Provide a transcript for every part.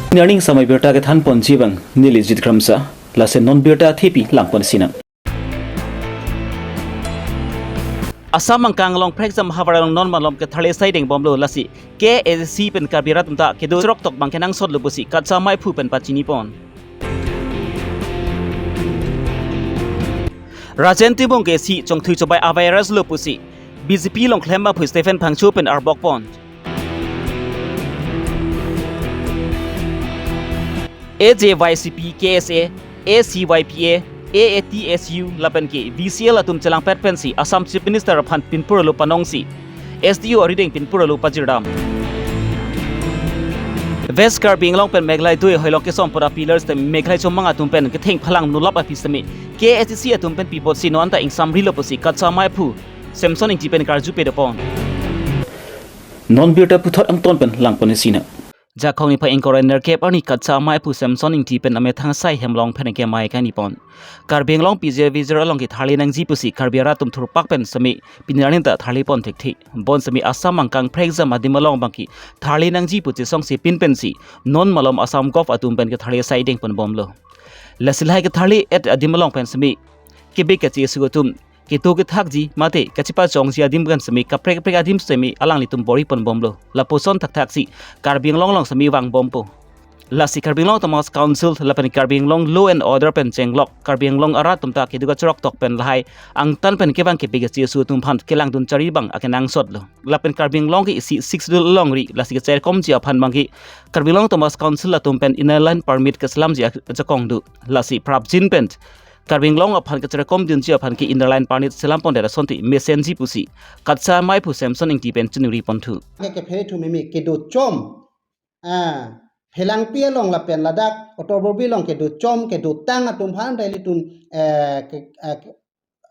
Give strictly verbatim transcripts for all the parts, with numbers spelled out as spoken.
Pini arni samai birta kethan ponji abang neli Jit Kramsa, lasi non birta thepi lang ponsinang. Assam angkang along phrekjam havar along non malom ketharli asai deng bomlo, lasi K A A C pen Karbi arat atum ta kedo chirok tok abang kenangsotlo pusi KATSA maiphu pen pachini pon. Rajen Timung ke isi chongthui chobai avirus lo pusi B J P along klem aphu Stephen Phangcho pen arbok pon. A J Y C P, K S A, A C Y P A, A A T S U lapen ke V C L atum chelangpet pensi Assam Chief Minister aphan pinpur alo panongsi S D O arideng pinpur alo pajirdam. West Karbi Anglong pen Meghalaya dui hoilok kesom pura pillars te Meghalaya chomang atum pen ketheng phalang nulap aphi sitame K A A C C atum pen pipotsi non anta ingsamrilo pusi KATSA maiphu Samson Ingti pen karjupe dopon. Non birta puthot angton pen lang ponsinang. Jakong niphai ingkoi ra nerkep arni KATSA maiphu Samson Ingti pen amethang asai hem along pherangke mai kani pon. Karbi Anglong pijir vijir along ketharli nangji pusi Karbi arat atum thurpak pen sitame pini arni ta tharli pon thekthe. Bonsitame Assam angkang phrekjam adim along abangke tharli nangji pu chesongse pin pensi non malom Assam Govt atum pen ketharli asai deng pon bomlo. Lasi lahai ketharli-et adim along pen sitame kebe kachesu atum kedo kethakji mate kachepachongji adim pen sitame kaprek kaprek adim sitame alanglitum bor-i pon bomlo. Lapuson thakthaksi Karbi Anglong along sitame vang bompo. Lasi Karbi Anglong Autonomous Council lapen Karbi Anglong Law and Order pen chenglok Karbi Anglong arat atum ta kedo kachirok tok pen lahai angtan pen kevang kepi kachesu atum aphan kelangdun chari abang akenangsotlo. Lapen Karbi Anglong ke isi Sixth Schedule alongri, lasi kachirkomji aphan abangke Karbi Anglong Autonomous Council atum pen Inner Line Permit keselamji ajakong do. Lasi prapjin pen Karbi Anglong aphan kachirkomdunji aphan ke Inner Line Permit selam pondet asonte mesenji pusi KATSA maiphu Samson Ingti pen chiningri ponthu. Ke kephere thu mimi kedo chom, ah, phelangpi along lapen ladak otobobi along kedo chom, kedo tang atum aphan daily atum, eh, ke, eh, ke,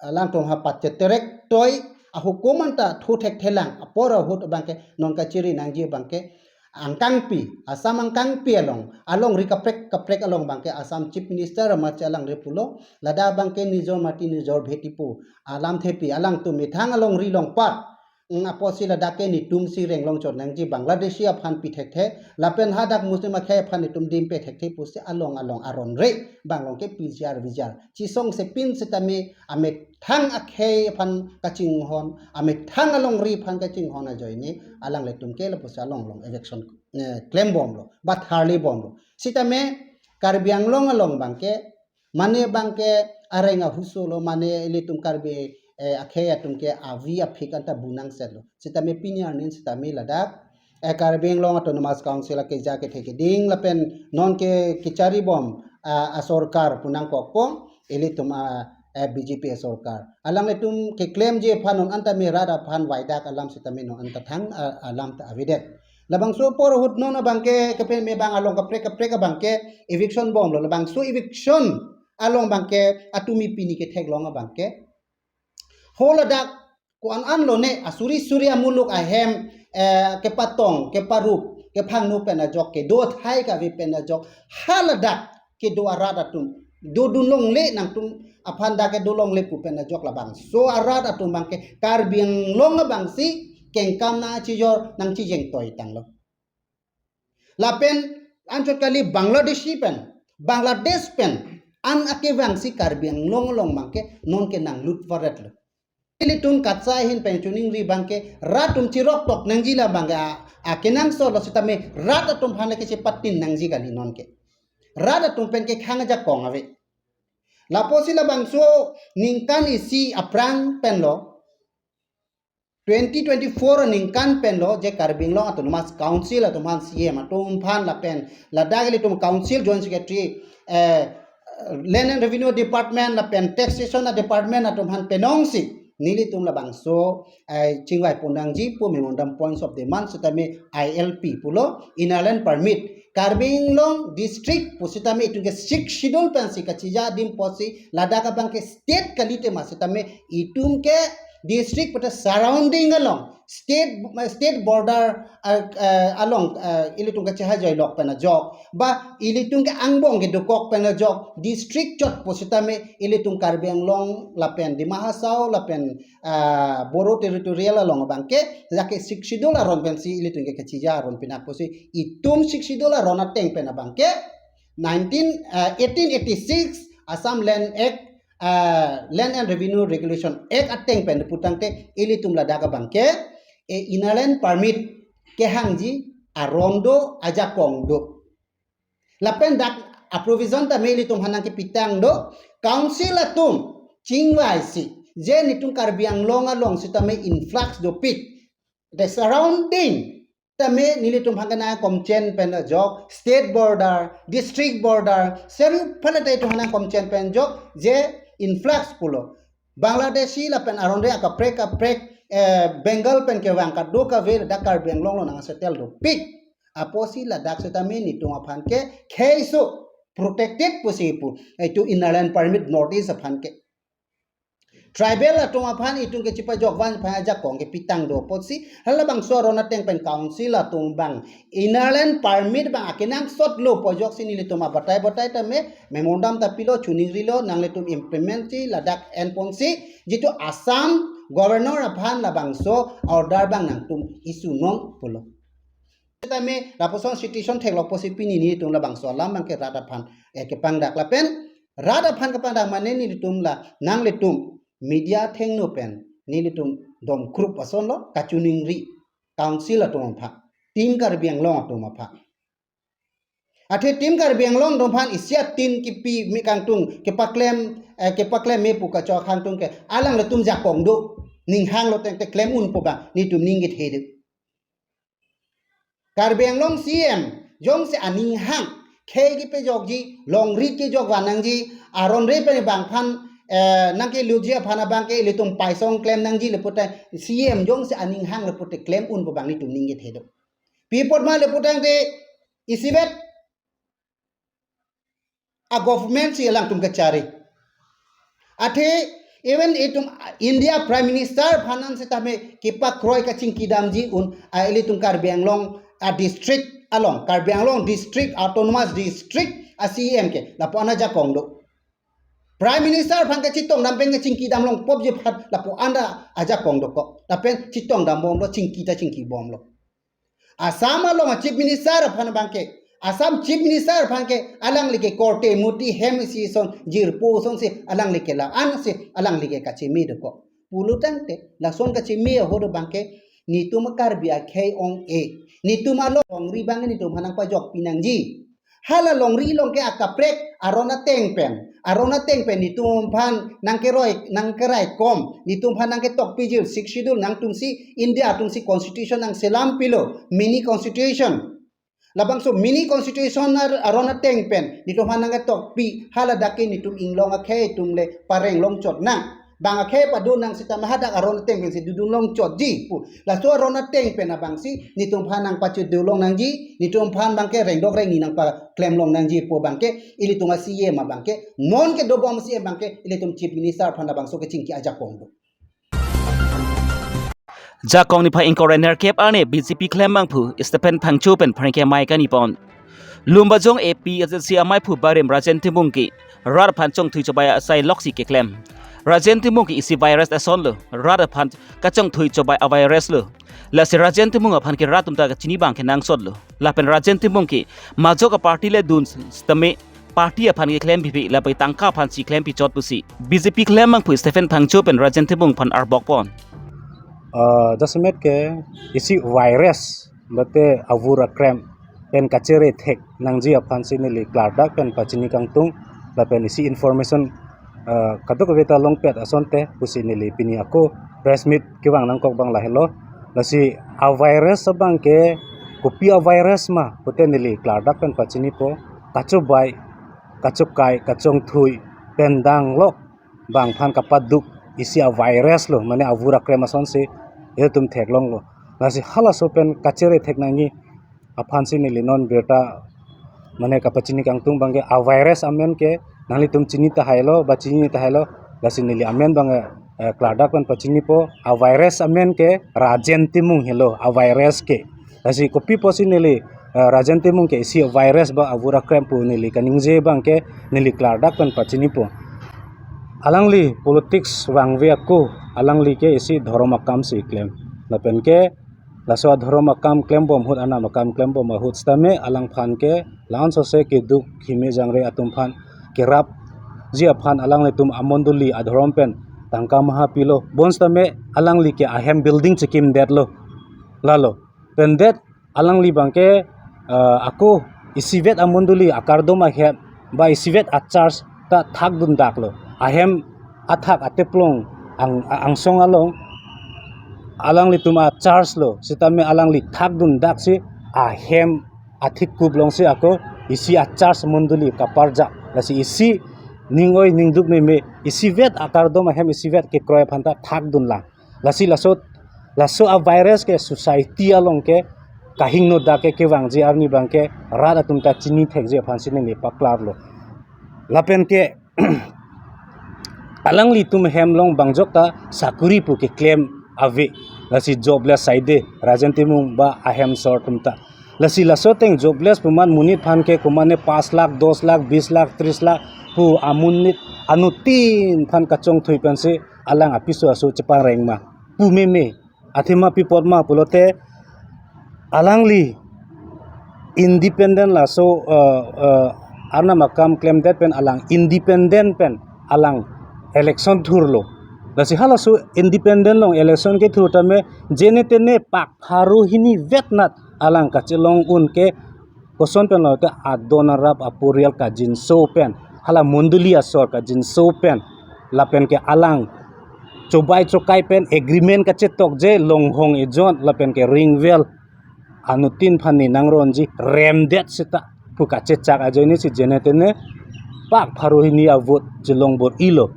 alangtum ha pacheterek toi ahukum anta thu thekthelang apor ahut abangke non kachiri nangji abangke angkangpi, Assam angkangpi along, alongri kaprek kaprek along abangke Assam Chief Minister amat alangri pulo, ladak abangke nijor mati nijor bheti pu alamthepi alangtum methang alongri longpat. Mm, apotsi ladak ke netum si reng longchot nangji Bangladeshi aphan pi thekthe, lapen hadak Muslim akhei aphan netum dim pe thekthe pusi along along aron re abang along ke pijar vijar. Chesongse pin sitame amethang akhei aphan kachinghon, amethang alongri aphan kachinghon ajoine alanglitum ke lapusi along along eviction, eh, klem bomlo, ba tharli bomlo. Sitame Karbi Anglong along abangke, mane abangke areng ahuso lo, mane ilitum Karbi, eh, akhei atum ke avi aphik anta bunang setlo. Sitame pini arni sitame ladak, eh, Karbi Anglong Autonomous Council akeja kethe keding lapen non ke kechari bom, ah, asorkar pu nangkokpo, ilitum, ah, eh, B J P asorkar. Alanglitum keklemji aphan non anta me rat aphan vaidak alam sitame non anta thang, ah, alam ta avedet. Labangso apor ahut non abangke kepen me abang along kaprek kaprek abangke eviction bomlo. Labangso eviction along abangke atumi pini ketheklong abangke ho ladak ko-an an lone asuri suri amuluk ahem, eh, kepatong, keparup, kephangno pen ajok, kedo athai kave pen ajok, ha ladak kedo arat atum dodun longle, nangtum aphan dak kedo longle pu pen ajok labangso arat atum abangke Karbi Anglong abangsi kengkam nangchijor nangchijeng toi tanglo. Lapen anchot kali Bangladeshi pen, Bangladesh pen an akevangsi Karbi Anglong along abangke non ke nanglut varetlo. Ilitum KATSA ahin pen chiningri abangke rat atum chirok tok nangji la abangke a, akenangsotlo sitame rat atum aphan le kechepatin nangji kali non ke. Rat atum pen kekhang ajakong ave. Lapusi labangso ningkan isi aphrang penlo, twenty twenty-four aningkan penlo je Karbi Anglong Autonomous Council atum aphan C E M atum aphan lapen ladak ilitum Council Joint Secretary, eh, Land and Revenue Department lapen Taxation Department atum aphan penongsi nelitum labangso, eh, chingvai pon nangji pu Memorandum Points of Demand sitame I L P pulo, Inner Line Permit. Karbi Anglong District pu sitame itum ke Sixth Schedule pensi kachija adim apotsi ladak abangke state kalite ma sitame itum ke District puta surrounding along, state, state border, uh, uh, along, uh, ilitum kachehajoi lok pen ajok, ba ilitum ke angbong kedokok pen ajok, district chot pusitame ilitum Karbi Anglong lapen Dima Hasao lapen, uh, Bodo territorial along abangke, jake Sixth Schedule aron pensi ilitum ke kachija aron pinak pusi, itum Sixth Schedule aron ateng pen abangke, nineteen, uh, eighteen eighty-six Assam Land Act, uh, Land and Revenue Regulation Act ateng pen putangte ilitum ladak abangke, e, Inner Line Permit kehangji aron do, ajakong do. Lapen dak a-provision tame ilitum aphan nangkepitang do, council atum chingvaisi, je netum Karbi Anglong along sitame influx dopik, the surrounding tame nelitum aphan kenangkomchen pen ajok, state border, district border, seri phalate itum aphan nangkomchen pen ajok, je influx pulo. Bangladeshi lapen aron re akaprek kaprek, eh, Bengal pen kevang kadokave ladak Karbi Anglong along nangsettle dopik. Apotsi ladak sitame netum aphan ke kheiso protected pusi pu, eh, itum Inner Line Permit North East aphan ke. Tribal atum aphan itum kechipajok van aphan ajakong kepitang do apotsi, halabangso aron ateng pen council atum abang Inner Line Permit abang akenangsot lo pu ajoksi nelitum abatai batai tame memorandum ta pilo, chuningrilo, nanglitum implement si ladak enponsi, jitu Assam Governor aphan labangso order abang nangtum issue non pulo. Tame lapuson situation theklok pusi pini netum labangso alam abangke rat aphan, eh, kepangdak lapen rat aphan kepangdak mane netum la nanglitum media athengno pen netum dom group ason lo kachiningri council atum aphan, Team Karbi Anglong atum aphan. Athe Team Karbi Anglong atum aphan isi atin kipi me kangtung kepaklem, eh, kepaklem me pu kachok kangtung ke alanglitum jakong do, ning hanglo tangte klem un pu abang netum ning kethe do. Karbi Anglong C M jongsi aning hang khei kepajokji, longri kejok van nangji, aron re pen bang aphan, eh, nangkeluji aphan abangke ilitum paisong klem nangji le pute C M jongsi aning hang le pute klem un pu abang netum ning kethe do. Pi apot ma le putangte isivet a-government si alangtum kachari. Athe even itum India Prime Minister aphan an sitame kepakroi kachingki damji un, a, ilitum Karbi Anglong a-district along, Karbi Anglong District, Autonomous District a-C M ke lapu an ajakong do. Prime Minister aphan kachetong dam pen kachingki dam longpopji aphan lapu an ajakong dokok. Lapen chetong dambomlo, chingki ta chingkibomlo. Assam along a-Chief Minister aphan abangke, Assam Chief Minister aphan ke alangli ke korte muti hem isi ason jirpo asonsi alangli ke la-an si alangli ke kacheme dokok. Pulo tangte lason kacheme ahut abangke netum a-Karbi akhei ong-e, netum alongri abang netum aphan nangpajokpi nangji. Hala longri along ke akaprek aron ateng pen, aron ateng pen netum aphan nangkeroi, nangkeraikom, netum aphan nangketokpiji, Sixth Schedule nangtumsi, India atumsi constitution nangselam pilo, mini constitution. Labangso mini constitution ar-, aron ateng pen netum aphan nangketokpi, haladak ke netum inglong akhei atum le pareng longchot nang. Bang akhei padun nang sitame hadak aron ateng pensi dodun longchotji pu. Laso aron ateng pen abangsi netum aphan nangpachedun long nangji, netum aphan abangke rengdok rengni nangpaklem long nangji pu abangke ilitum a-C M abangke, non kedobom C M abangke ilitum Chief Minister aphan labangso kachingki ajakong do. Jakong niphai ingkoi ra nerkep arni B J P klembangphu Stephen Phangcho pen pherangke amei kanipon. Lumbajong A P H L C amaiphu barim Rajen Timung ke rat aphan chongthui chobai asai loksi keklem. Rajen Timung ke isi virus asonlo, rat aphan kachongthui chobai a-virus lo. Lasi Rajen Timung aphan ke rat atum ta kachini abang kenangsotlo. Lapen Rajen Timung ke majok a-party le dun sitame party aphan keklem pipi lapen tangka aphansi klempi chot pusi B J P klembangphu Stephen Phangcho pen Rajen Timung aphan arbokpon. Ah, jasemet ke isi virus mate avur akrem pen kachere thek nangji aphansi neli klardak pen pachini kangtung lapen isi information, ah, kadokave ta longpet asonte pusi neli pini ako press meet kevang nangkok abang lahelo. Lasi a-virus abangke kopi a-virus ma pute neli klardak pen pachinipo, kachobai, kachokai, kachongthui pen danglok bang aphan kapaduk isi a-virus lo, mane avur akrem asonsi ilitum theklonglo. Lasi halaso pen kachere thek nangji aphansi neli non birta mane kapachini kangtung abangke a-virus amen ke nanglitum chini tahailo ba chini tahailo, lasi neli amen abangke eh, klardak pen pachinipo, a virus amen ke Rajen Timung helo, a virus ke. Lasi kopi pusi neli, eh, Rajen Timung ke isi virus ba a-vote akrem pu neli kaningje abang ke neli klardak pen pachinipo. Alangli politics vangve ako, alangli ke isi dhorom akam si klem. Lapen ke laso adhorom akam klembom ahut, anam akam klembom ahut sitame alangphan ke la-an sose keduk hime jangre atum aphan kerapji aphan alanglitum amondoli adhorom pen tangka maha pilo. Bonsitame alangli ke ahem building chekimdetlo. Lalo. Pendet alangli abang ke, eh, ako isivet amondoli akardom ahem ba isivet a-church ta thakdundaklo. Ahem athak ateplong ang, angsong along alanglitum a-church lo, sitame alangli thakdundaksi ahem athikup alongsi ako isi a-church mondoli kaparjak. Lasi isi ning-oi ningduk meme, isivet akardom ahem isivet kekroi aphan ta thakdunlang. Lasi laso, laso a-virus ke society along ke kahingno dak ke kevangji arni abang ke rat atum ta chini thekji aphansi neli paklarlo. Lapen ke alanglitum ahem along bang jok ta sakuri pu keklem ave. Lasi jobless side Rajen Timung ba ahem asor atum ta. Lasi laso ateng jobless pu amonit aphan ke komatne pas lakh, dos lakh, bis lakh, tris lakh pu amonit anuttin aphan kachongthui pensi alang apiso aso chepangreng ma pu meme. Athema pi apot ma pulote alangli independent laso, eh, eh, arnam akam klemdet pen alang independent pen alang election thurlo. Lasi halaso independent along election kethur tame jene tene pak pharo hini vetnat alang kachelong un ke koson pen lo te adon arap aporial kajinso pen, hala mondoli asor kajinso pen, lapen ke alang chobai chokai pen agreement kachetokje longhong ejon lapen ke ring well anuttin aphan ne nangronji remdet seta pu kachechak ajoine si jene tene pak pharo hini a-vote chelong bor-ilo.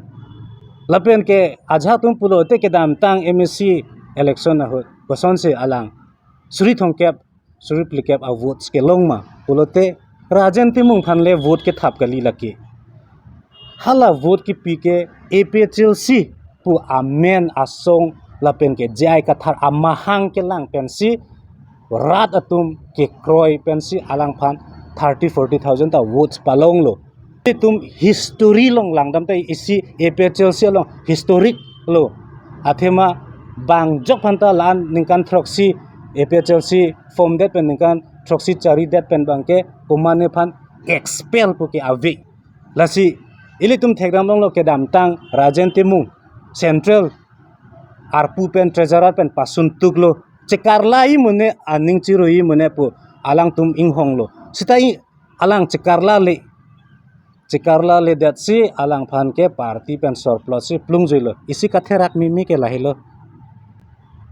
Lapen ke ajahak atum pulote kedamtang M A C election ahut kosonsi alang suri thomkep suri phlikep a-votes kelong ma pulote Rajen Timung aphan le vote kethap kali lake. Hala vote kepi ke A P H L C pu amen asong lapen ke J I Kathar amahang kelang pensi rat atum kekroi pensi alangphan thirty forty thousand ta votes palonglo. Itum history along langdam ta isi A P H L C along historic lo. Athema bang jok aphan ta la-an ningkan throksi A P H L C form det pen ningkan throksi chari det pen abang ke komatne aphan expel pu ke ave. Lasi ilitum thekdam longlo kedamtang Rajen Timung central arpu pen treasurer pen pasun tuklo. Chekarla i mune aning chirui mune pu alangtum inghonglo. Sita i alang chekarla le, chekarla le detsi alangphan ke party pen sorplotsi plungjuilo. Isi katherak mimi ke lahelo.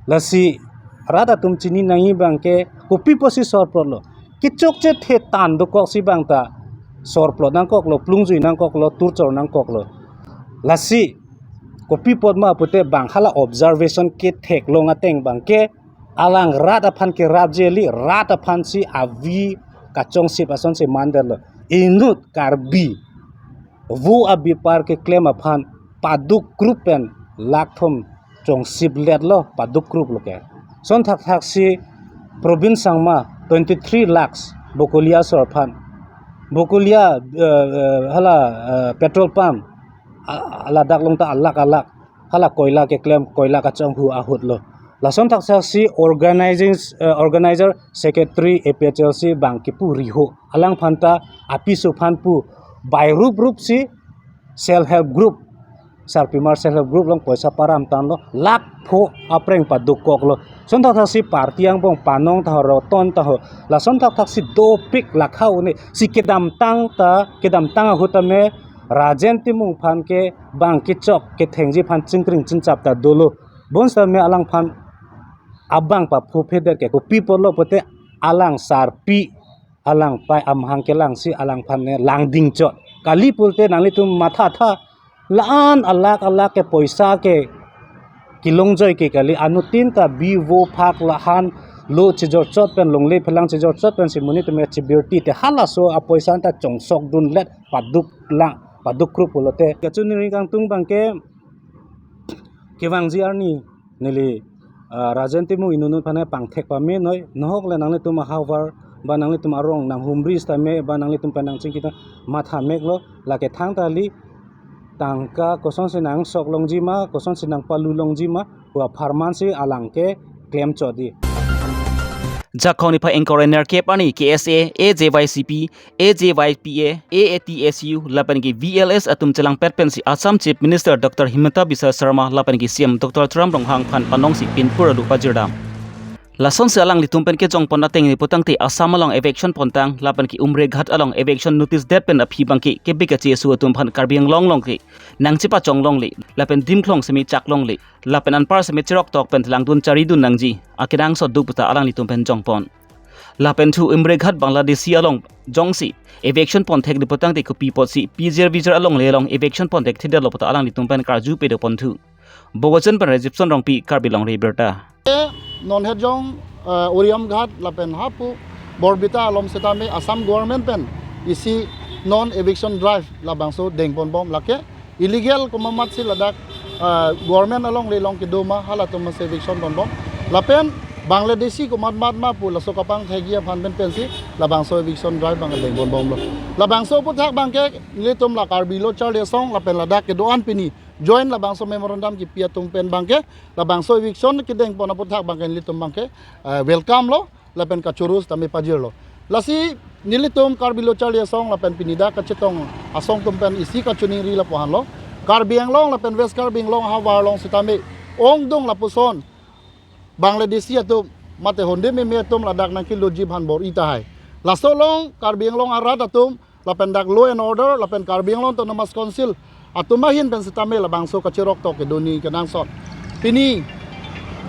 Lasi rat atum chini nangji abang ke kopi pusi sorplotlo. Kechokche the tan dokoksi abang ta sorplot nangkoklo, plungjui nangkoklo, turchor nangkoklo. Lasi kopi apot ma pute bang hala observation ketheklong ateng abang ke alang rat aphan kerapji kali, rat aphansi avi kachongsip asonsi mandetlo. Inut Karbi vo abepar keklem aphan paduk krup pen lakh thom chongsipletlo, paduk krup lo ke. Son thakthaksi Probin Sangma twenty three lakhs Bokolia asor aphan. Bokolia, eh, eh, hala, eh, petrol pump, a-, ladak along ta alak alak. Hala koila keklem, koila kachonghu ahutlo. Lason thakthaksi organizing, eh, organizer secretary A P H L C abang kipu Riho. Alangphan ta apiso aphan pu bai rup rup si self help group, Sarpimar self help group along poisa paramtanlo, lakh pho apreng padukkoklo. Son thakthaksi party angbong Panong taho, Roton taho, lason thakthaksi dopik lakha une si kedamtang ta, kedamtang ahut tame Rajen Timung aphan ke bang kechok kethengji aphan chingkring chingchap ta dolo. Bonsitame alangphan abang paphuphedet ke kopi apotlo pute alang sarpi, alang pai amahang kelangsi alangphan ne langding chot. Kali pulote nanglitum mathatha, la-an alak alak ke poisa ke kelongjoi ke kali, anuttin ta bi vo phak lahan lo chejor chot pen, longle phelang chejor chot pensi monit atum chebirti te halaso apoisa ta chongsok dunlet paduk lang, paduk krup pulote. Kachiningri kangtung abang ke kevangji arni neli, ah, Rajen Timung inut aphan pangthek pame noi, nohok le nanglitum ahavar ba nanglitum arong nanghumri sitame ba nanglitum pen nangchingki ta matha meklo, lake thangta kali tangka kosonsi nangsok longji ma, kosonsi nangpalu longji ma, pu apharman si alang ke klem chot di. Jakong niphai ingkoi ra nerkep arni K S A, A J Y C P, A J Y P A, A A T S U, lapen ke V L S atum chelangpet pensi Assam Chief Minister Doctor Himanta Biswa Sarma lapen ke C M Doctor Tuliram Ronghang aphan panongsi pinpur alu pajirdam. Lasonsi alanglitum pen kejongpon ateng ni putangte Assam along eviction pontang lapen ke Umrighat along eviction notice det pen aphi abangke kebik kachesu atum aphan Karbi Anglong along ke nangchepachong longle lapen dimklong semi chak longle lapen anpar semi cheroktok pen langdun charidun nangji akenangsot do puta alanglitum pen jongpon. Lapen thu Umrighat Bangladeshi along jongsi eviction ponthek di putangte kopi apotsi P G R V G R alongle along eviction ponthekthedetlo puta alanglitum pen karju pado ponthu. Bogochen pen Rajibson Rongpi, Karbi Longri Abirta. Non hejong, eh, Uriamghat lapen hapu Borbita along sitame Assam government pen isi non eviction drive labangso dengponbom, lake illegal komat matsi ladak, eh, government alongle along kedo ma halatum si eviction ponbom. Lapen Bangladeshi komat mat ma pu laso kapangthekji aphan pen pensi labangso eviction drive abang dengponbomlo. Labangso aphuthak abangke nelitum la Karbi Lo Charli Asong lapen ladak kedo-an pini join labangso memorandum kipi atum pen abangke labangso eviction kedengpon aphuthak abangke nelitum abangke, eh, welcome lo lapen kachoro sitame pajirlo. Lasi nelitum Karbi Lo Charli Asong lapen pini dak kachetong asong atum pen isi kachiningri lapu-anlo. Karbi Anglong lapen West Karbi Anglong ahavar along sitame ongdung lapuson Bangladeshi atum mate honde meme atum ladak nangkeloji aphan bor-i tahai. Laso along Karbi Anglong arat atum lapen dak law and order lapen Karbi Anglong Autonomous Council atum ahin pen sitame labangso kacheroktok kedo ni kenangsot. Pini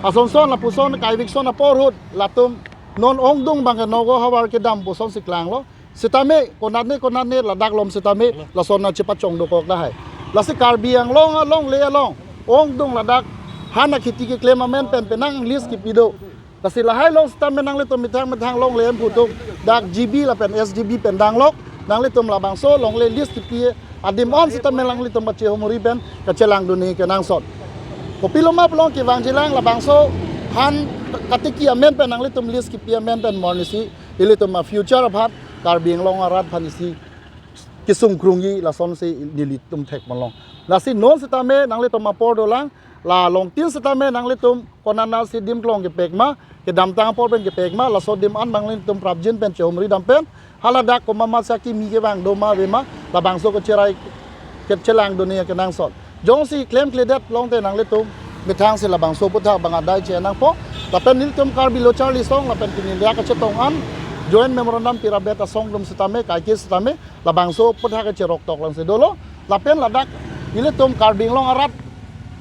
asonson lapuson ka-eviction apor ahut latum non ongdung abangke Nagaon ahavar kedam pusonsi klanglo. Sitame konatne konatne ladak along sitame lason nangchepachong dokok tahai. Lasi Karbi Anglong alongle along ongdung ladak han akheti keklem amen pen penang list kipi do. Lasi lahai along sitame nanglitum methang methang alongle em putum dak G B lapen S G B pen danglok, nanglitum labangso alongle list kipi adim an sitame nanglitum pachehumri pen kachelangdun ni kenangsot. Kopiloma pulo kevangjilang labangso han katiki amen pen nanglitum list kipi amen pen mornisi ilitum a-future aphan Karbi Anglong arat aphan isi kesung krungji lasonsi nelitum thekponlong. Lasi non sitame nanglitum apor dolang, la longtin sitame nanglitum konatsi dimklong kepek ma, kedamtang apor pen kepek ma, laso adim an nanglitum prapjin pen chehumri dam pen, haladak komat matsi kimi kevang do ma ave ma, labangso kacherai kachelangdun ni kenangsot. Jongsi klemkledet longte nanglitum methangsi labangso aphuthak abang adai che nangpo. Lapen nelitum Karbi Lo Charli Asong lapen pini dak kachetong an joint memorandum pirabet asong atum sitame, kaike sitame labangso aphuthak kacheroktok langsi dolo. Lapen ladak ilitum Karbi Anglong arat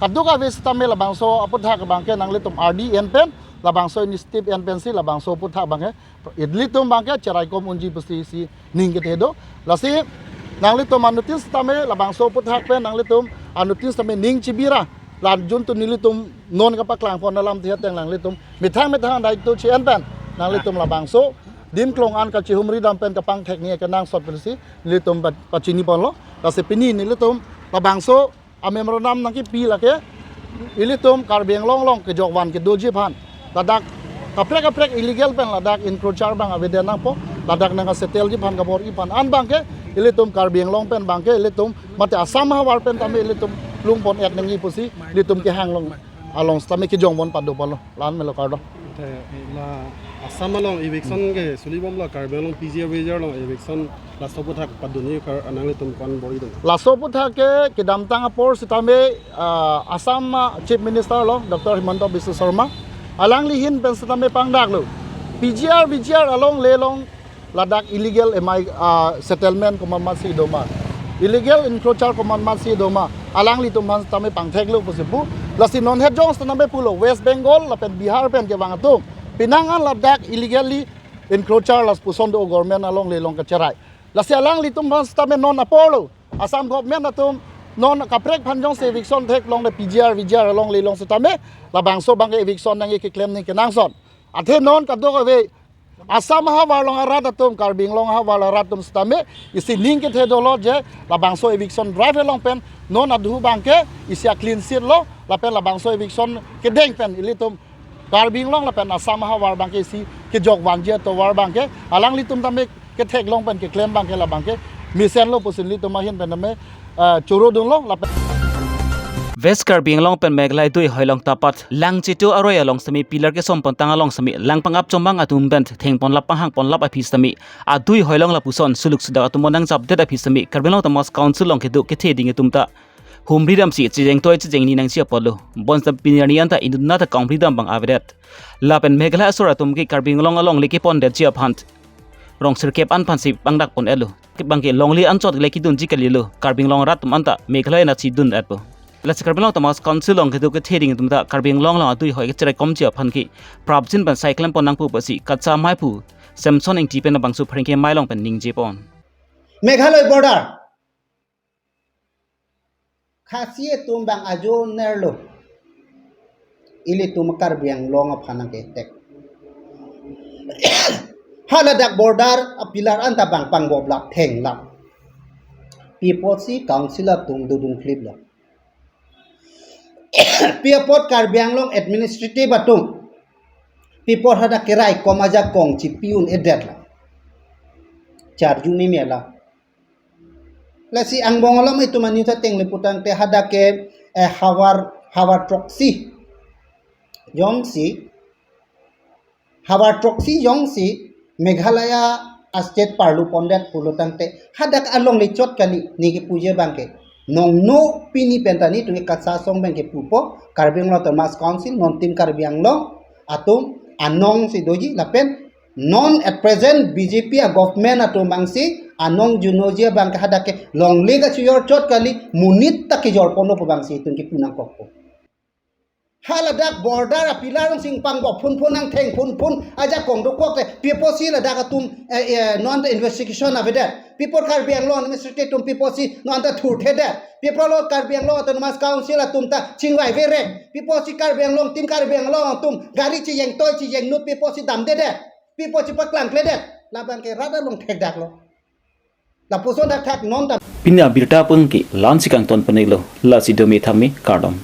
kadokave sitame labangso aphuthak abangke nanglitum ardi en pen, labangso initiative en pensi labangso aphuthak abangke ilitum abangke cheraikom unji pusi si ning kethe do. Lasi nanglitum a-notice tame labangso aphuthak pen nanglitum a-notice tame ning chibira. La juntu nelitum non kapaklangpon alam tihat yang nanglitum methang methang adai to chi-en pen nanglitum labangso dimklong an kachehumri dam pen kapangthek ni kenangsot pusi nelitum pa-, pachiniponlo. Lasi pini nelitum labangso a-memorandum nangkipi lake ilitum Karbi Anglong along kejokvan kedoji aphan, ladak kaprek kaprek illegal pen ladak encroacher abang avedet nangpo, ladak nangkasettle ji aphan kabor-i aphan an abangke ilitum Karbi Anglong pen abangke ilitum mate Assam ahavar pen tame ilitum lungpon-et nangji pusi ilitum kehang along along sitame kejongpon padoponlo. La-an melo kardo. Te, la Assam along eviction ke sulibomlo, Karbi Anglong P G R V G R along eviction laso aphuthak padunji kar-, nanglitum ko-an bor-i dun? Laso aphuthak ke kedamtang apor sitame, ah, Assam, ah, Chief Minister lo Doctor Himanta Biswa Sarma, alangli ahin pen sitame pangdaklo. P G R V G R alongle along ladak illegal M I, ah, settlement komat matsi do ma, illegal encroacher komat matsi do ma, alanglitum aphan tame pangtheklo pusi pu. Lasi non het jong sitame pulo, West Bengal lapen Bihar pen kevang atum penang an ladak illegally encroacher lapuson do government alongle along kacherai. Lasi alanglitum aphan sitame non aporlo, Assam government atum non kaprek aphan jongsi eviction theklongle P G R V G R alongle along sitame labangso abangke eviction nangkeklem ni kenangsot. Athe non kadokave Assam ahavar along arat atum, Karbi Anglong ahavar arat atum sitame isi ning kethe dolo je labangso eviction drive along pen non adhu abangke isi a clean sheet lo, lapen labangso eviction kedeng pen ilitum Karbi Anglong lapen Assam ahavar abangke isi kejok vangji atovar abangke alanglitum tame ketheklong pen keklem abangke labangke mesenlo pusi ilitum ahin pen tame, ah, choro dunlo lapen West Karbi Anglong pen Meghalaya dui hoilong tapat Langchitu aroi along sitame pillar kesom pontang along sitame langpang apchomang atum pen thengponlap panghangponlap aphi sitame adui hoilong lapuson suluk sudak atum nangjapdet aphi sitame Karbi Anglong Autonomous Council along kedo kethe ding atum ta humri damsi chejeng toi chejeng ni nangji apotlo. Bonsita pini arni anta inut nata kongri dam abang avedet. Lapen Meghalaya asor atum ke Karbi Anglong alongle kepondetji aphan rong sirkep an aphansi pangdak pon-etlo. Kebang ke longle anchot le kedunji kalilo. Karbi Anglong arat atum anta Meghalaya natsi dun-etpo. Lasi Karbi Anglong Autonomous Council along kedo kethe ding atum ta Karbi Anglong along adui hoi kecherekomji aphan ke prapjin pen sai klem pon nangpo pusi kacha amei aphu Samson Ingti pen labangso pherangke mai along pen ningje pon. Meghalaya border Khasi atum abang ajo nerlo. Ilitum Karbi Anglong aphan nangke-attack. Haladak border a pillar anta abang pangboblap thenglap. Pi apotsi council atum dodun kliplo. Pi apot Karbi Anglong administrative atum pi apot hadak keraikom ajakong chipi un-edetlo. Charju ni mela. Lasi angbong along itum ani ta tengle putangte hadak ke, eh, havar, havar throksi jongsi, havar throksi jongsi Meghalaya a state parlu pondet pulotangte hadak alongle chot kali, ne kepuji abangke. Nongno pini pen ta netum ke kacha asong abangke pupo, Karbi Anglong Autonomous Council, non tim Karbi Anglong atum anong si doji lapen non at present B J P a government atum abangsi anong junoji abangke hadak ke longle kachojor chot kali, monit ta kejor ponlo pu abangsi itum kepu nangkokpo. Haladak border a pillar along sing pangbob phunphun, nangtheng phunphun, ajakong dokok te, pi apotsi ladak atum, eh, eh, non ta investigation avedet. Pi apot Karbi Anglong administrative atum pi apotsi non ta thurthedet. Pi apotlo Karbi Anglong Autonomous Council atum ta chingvai vere. Pi apotsi Karbi Anglong, tim Karbi Anglong atum gari chejeng toi chejeng nut pi apotsi damdedet. Pi apotsi paklangkledet. Labangke rat along thekdaklo. Lapuson thakthak non ta. Pini abirta pengki la-ansi kangton pon-iklo, lasi dome thame kardom.